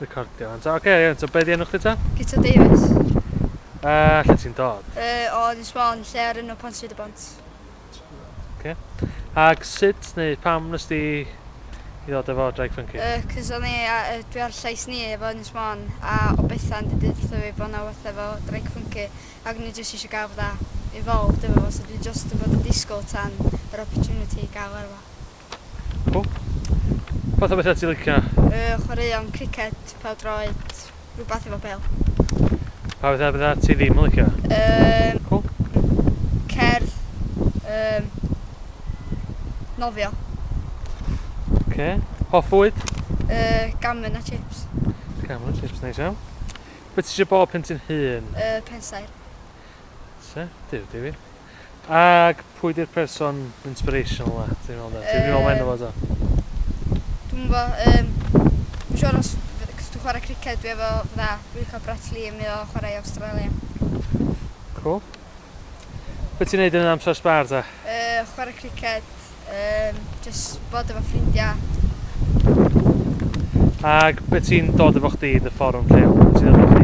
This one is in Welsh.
Recordio. Oce, okay, iawn. So, be di enw chdi ta? Guto Davies. Lle ti'n dod? O Ynys Môn, lle ar enw Pont Rhyd y Bont. Okay. Ag sut neu pam nes di i ddod efo Draig Funky? Cos o'n i, dwi ar Llais Ni efo Ynys Môn, a o Bethan di deud wrtho fi bod 'na wbath efo Draig Funky, ac o'n i jyst eisiau gael fatha involved efo fo, so dwi jyst yn bod yn disgwyl tan yr opportunity i gael ar fo. Cool. Fath o bethau ti'n licio? Chwaraeon, criced, pêl-droed, rhywbeth efo bêl. Pa bethau bethau ti ddim yn licio? Cool. Cerdd, nofio. Okay. Hoff fwyd? Gammon a chips. Gammon a chips, neis iawn. Be ti eisiau bod pen ti'n hŷn? Pensaer. Se, duw, duw fi. Ag pwy di'r person inspirational na, ti'n meddwl da? Ti'n meddwl mae'n efo ta? Dwi'n gwybod, dwi'n siŵr os, cos dwi'n chwarae criced, dwi efo, fydda, dwi'n licio Brett Lee, mae o chwarae i Australia. Cool. Be ti'n neud yn yr amser sbar ta? Chwarae criced, just bod efo ffrindiau. Ag be ti'n dod efo chdi i dy fforwm lleol? Be ti'n dod efo chdi?